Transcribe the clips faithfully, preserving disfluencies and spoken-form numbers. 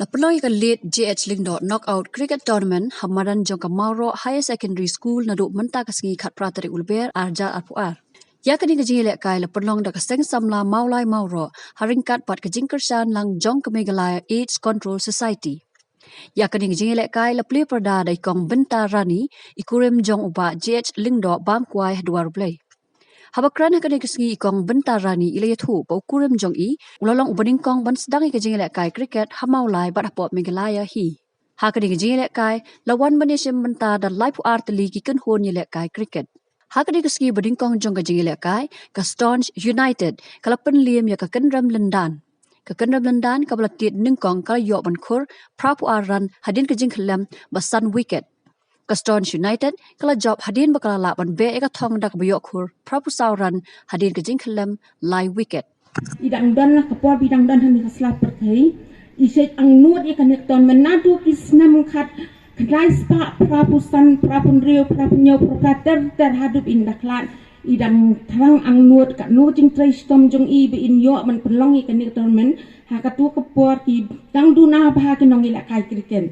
La pynlong ïa ka Late J H Lyngdoh Knockout Cricket Tournament ha madan jong ka Mawroh Higher Secondary School naduh mynta ka sngi khatphra tarik u Lber arhajar arphew ar. Ïa kane ka jingïalehkai la pynlong da ka Seng Samla Mawlai Mawroh ha ryngkat bad ka jingkyrshan lang jong ka Meghalaya AIDS Control Society. Ïa kane ka jingïalehkai la plie pyrda da i Kong Bynta Rani, i kurim jong u Bah J H Lyngdoh Bamkwai ha Dwar U Blei. Haba kren ha kane ka sngi i Kong Bynta Rani i la ïathuh ba u kurim jong i u la long uba nyngkong ban sdang ïa ka jingïalehkai cricket ha Mawlai bad hapoh Meghalaya hi. Ha kane ka jingïalehkai la wan ban ïashim bynta da laiphew ar tylli ki kynhun ïalehkai cricket. Ha kane ka sngi ba nyngkong jong ka jingïalehkai, ka Staunch United ka la pynliem ïa ka Kynrem Lyndan. Ka Kynrem Lyndan kaba la tied nyngkong ka la ïoh ban khur phraphew ar run hadien ka jingkhyllem ba san wicket. Ka Staunch United ka la jop hadien ba ka la lah ban beh ïa ka thong da kaba ïoh khur phraphew saw run hadien ka jingkhyllem lai wicket. I dang don la ka por ba i dang don ha kane ka sla pyrthei. I shait angnud ïa kane ka tournament naduh ki snem khat khyndai spah phraphew san, phraphew hynriew, phraphew hynñiew, phraphew phra ter ter haduh in da khlad. I dang thrang angnud katno ka jingtrei shitom jong i ba in ïoh ban pynlong ïa kane ka tournament. Ha katu ka por ki dang duna bha ki nongïalehkai cricket.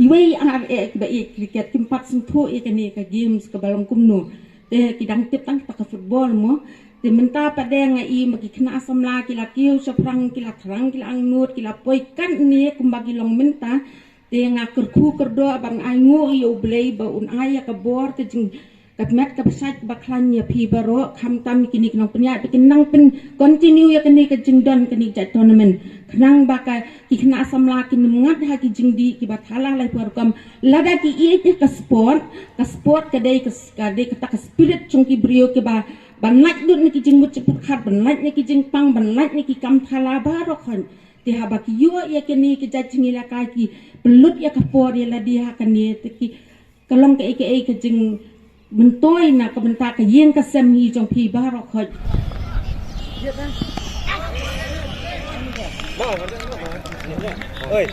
Iwei i ar eh kiba ïeit cricket kim pat sngewthuh ïa kane ka games kaba long kumno. Te ki dang tip tang kata ka football mo. Te mynta pat de nga i ma ki khynnah samla ki la kiew shaphrang, ki la thrang, ki la angnud, ki la poi katne kumba ki long mynta. Te nga kyrkhu kyrdoh ban ai nguh ïa U Blei ba un ai ïa ka bor ka jing ka met ka bsait ba khlaiñ ïa phi baroh, khamtam ïa kine ki nongpynïaid ba kin nang pyn continue ïa kane ka jingdon kane ka jait tournament. Khnang ba ka ki khynnah samla kin ym ngat ha ki jingdih kiba thala laiphew ar rukom. Lada ki ïeit ïa ka sport, ka sport ka dei ka, ka dei kata ka spirit jong ki briew kiba ban lait lut na ki jingmut jingpyrkhat, ban lait na ki jingpang, ban lait na ki kam thala baroh khoit. Te haba ki ïoh ïa kane ka jait jingïalehkai ki pynlut ïa ka por ïa lade ha kane te ki ka long kaei kaei ka jingmyntoi na ka bynta ka ïing ka sem hi jong phi baroh khoit. Oi.